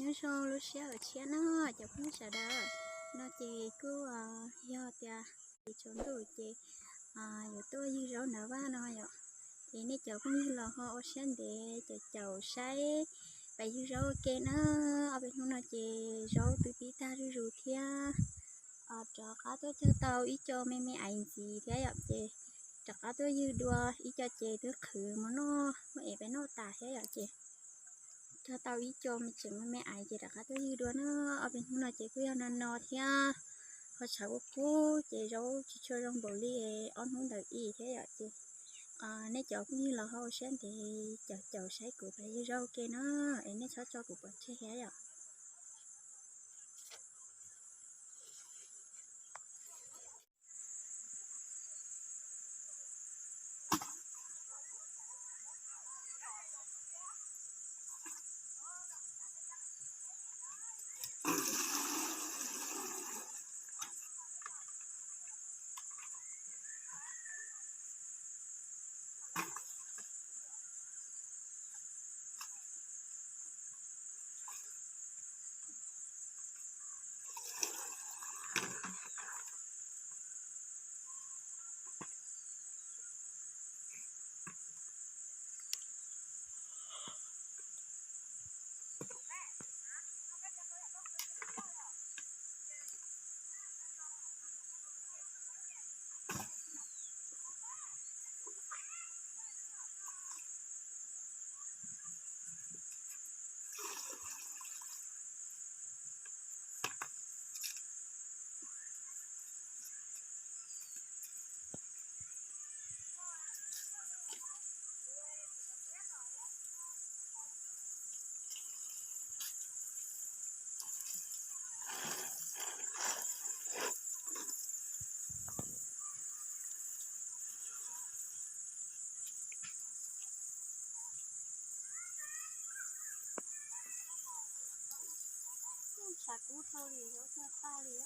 Nyob zoo lub sij hawm tshiab na cov phooj ywg sawv daws, no ces kuj yog tias tsaus ntuj ces yuav tuaj ywg zaub nram vaj no yom. Es nej cov phooj ywg los ho ua siab ntev caum caum saib peb ywg zaub ua ke na. Ob peb hnub no ces zaub twb pib tag zuj zus thiab. Rov qab tuaj cog tau ib co me me aiv ntxiv thiab yom, ces rov qab tuaj ywg dua ib co ces twb qhwv mus noj, muab es peb noj tas thiab yom, ces cog tau ib co me tseem me me aiv ces rov qab tuaj ywg dua na. Ob peb hnub no ces kuj yog no no thiab, ho tshav kub kub ces zaub tsis tshua zoo npaum li ob hnub ntawd ib thiab yom, ces nej cov phooj ywg los ho ua siab ntev caum caum saib kuv peb ywg zaub ua ke na, es nej txhob tso kuv pov tseg thiab yom. Tshav kub dhau li, zaub tag li.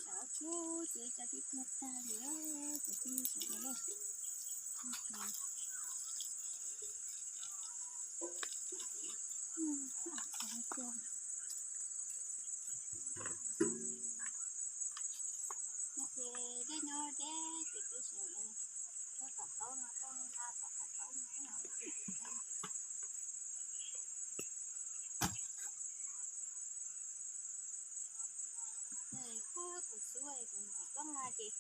Sawv tsuag ces cov tib tuag tag li, cov tib sawv daws. Ces dej nyob deb ces peb sawv daws txhob kom taub no, taub no nqa tau qhov taub no. Kuv tus xub kuv mus koj nqa ces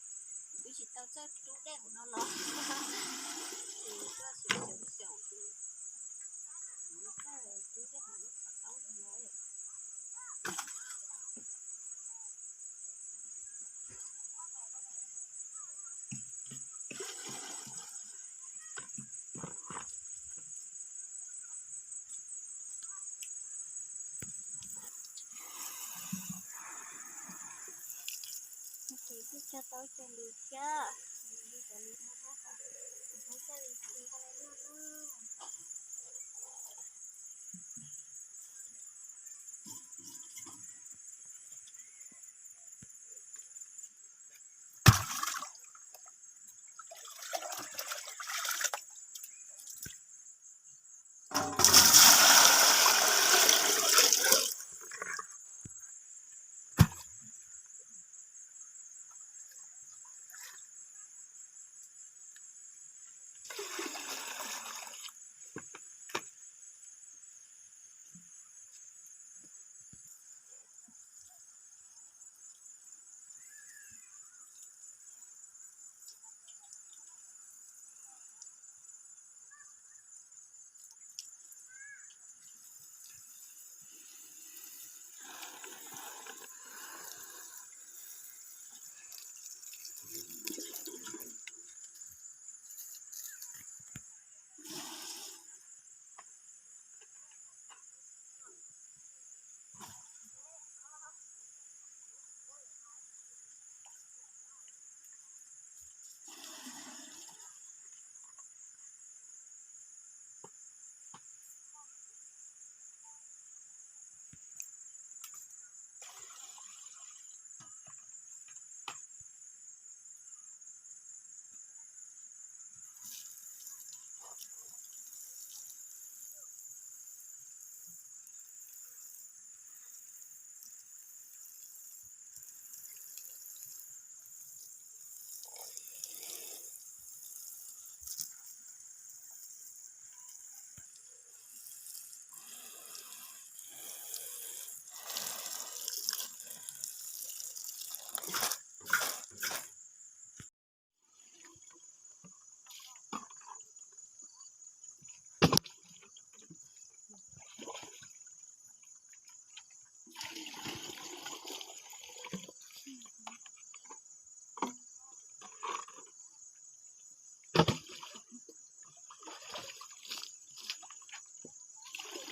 kuv twb tsis tau txawj rub dej hauv no los, ces koj xub xyaum xyaum ces kuv txawj rub dej hauv lub qhov taub no los. Ces twb cog tau cov lus thiab, li cov lus no, li cov lus no.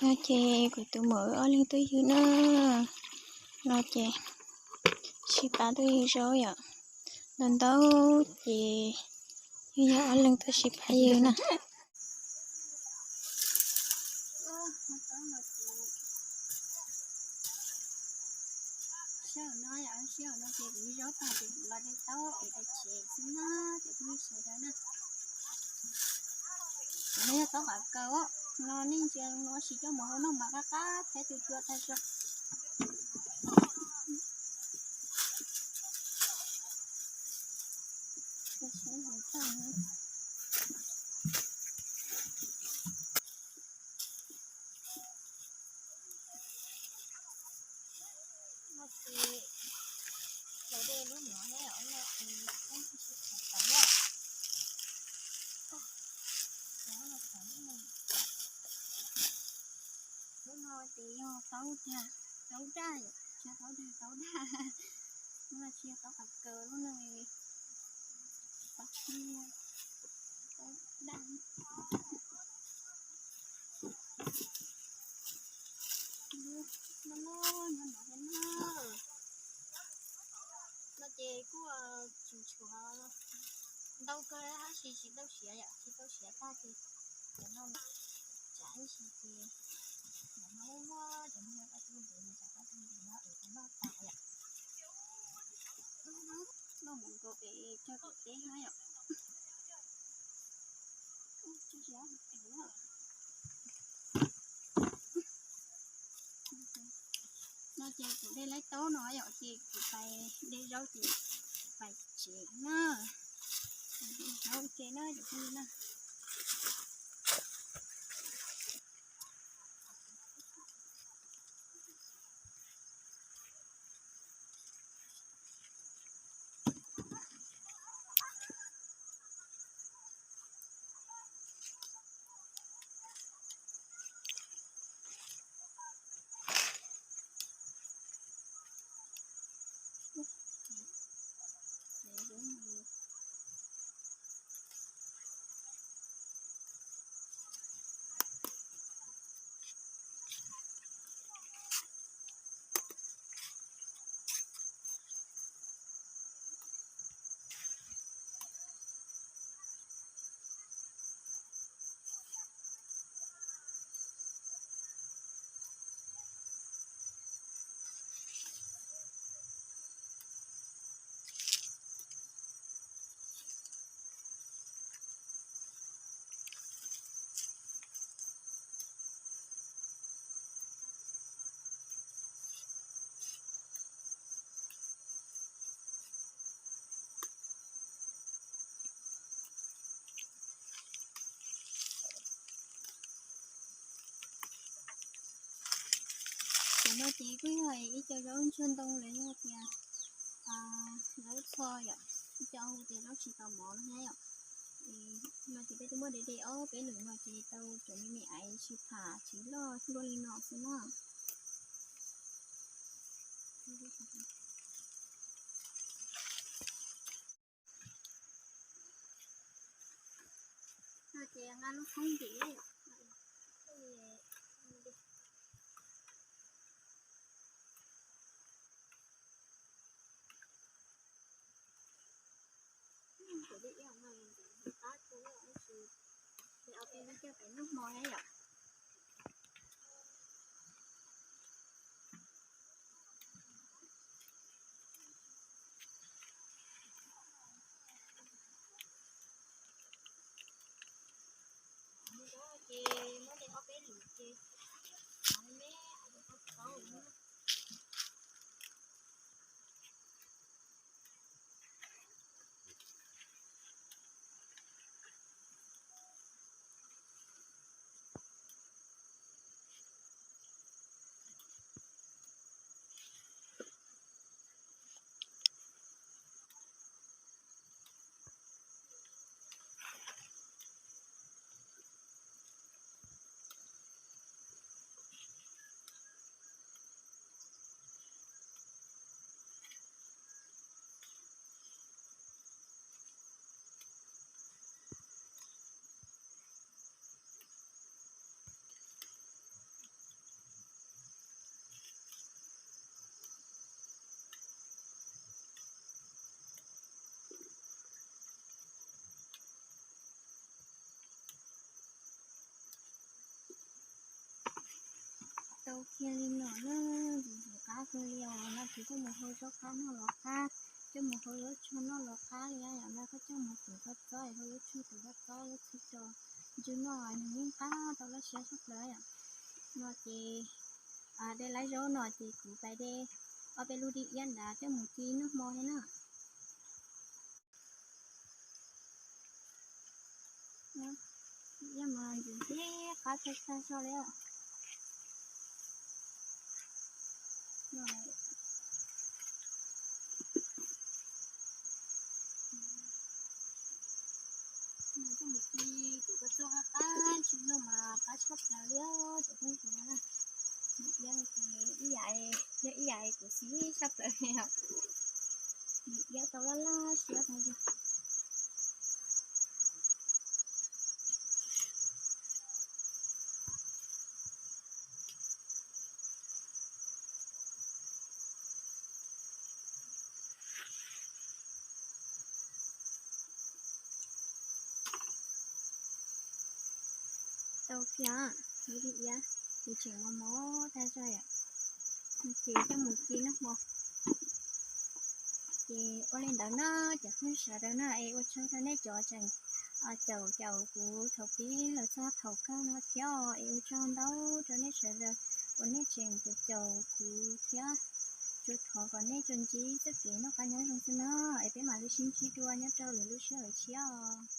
No ces kuv tus muam wb ob leeg tuaj ywg na, no ces sib pab tuaj ywg zaub yom. Ntau ntau ces yog ob leeg tuaj sib pab ywg na. Sij hawm no ces kuv zaub tag ces kuv los de taub es pais tsev xwb na, cov phooj ywg sawv daws na. Kuv no yog taub qav kaws, no nej ntsia no siv coj mus hau noj mas qab qab thiab cua cua tag zog. No ces los de lub no ne, no ces peb tsis tau tau. Lub no ces yog taub dag, taub dag yom, tsis yog taub dag, taub dag. Lub no tsis yog taub qav kaws, lub no taub, taub dag. No, no, nyob no thiab na. No ces kuj tsis tshuav ntau kawg tab sis tsis tau siav yom, tsis tau siav tag ces cov no tsam ib si ces cov no muaj muaj cov no yog paj tug ntev, tsam paj tug ntev no es tsis noj tas yom. Noj mus nkaus pem tso pem teb na yom. No ces kuv de laib taub no yom, ces kuv pais de zaub ces pais tsev na. De zaub ua ke na cov phooj ywg na. Cov no ces kuj yog ib co zaub ntsuag ntoo los yog tias zaub txho yom, ib co hu tias zaub tsis tau mov no thiab yom. No ces peb twb muab de de ob peb lwm no ces tau cov me me aiv tsis pham tsis loj luaj li no xwb na. No ces nqa lub thoob ntim. Kuv de ib no qab tau, tab sis de ob peb lub coj pem noj hmo na yom. Ces muab de ob peb lwm ces me me, Tau kiag li no na, ntxim ntxim qab kawg li os. No ces coj mus hau zaub qab noj los qab, coj mus hau zaub tsuag noj los qab li os. Yam no koj coj mus tuav koj txob, hau zaub tsuag tuav koj txob, zaub txhwb rau ntsw noj, nws yeej qab tau laj siab tshaj plaws yom. No ces de lawv zaub no ces kuv pais de ob peb lub dib iab ntawd coj mus ci noj hmo thiab na. Dib iab mas ntxim qab tag tag zog li os. Coj mus ci kuv ko txob qab qab, tsis noj mas qab tshaj plaws li os cov phooj ywg na. Dib iab ces ib yam, yog ib yam kuv xis tshaj plaws li os. Dib iab tau laj laj siab tag zog. Tau kiag, dib iab ces tseem mos mos tag zog yom. Ces coj mus ci noj hmo. Ces ua li ntawd na, cov phooj ywg sawv daws na, es ua tsaug rau nej cov tseem caum caum kuv thaum pib los txog thaum kawg no thiab os. Es ua tsaug ntau rau nej sawv daws uas nej tseem caum caum kuv thiab. Tsuas thov kom nej tsuas ntsib txoj kev noj qab nyob zoo xwb na, es peb mam li sib ntsib dua nyob rau lwm lub sij hawm tshiab os.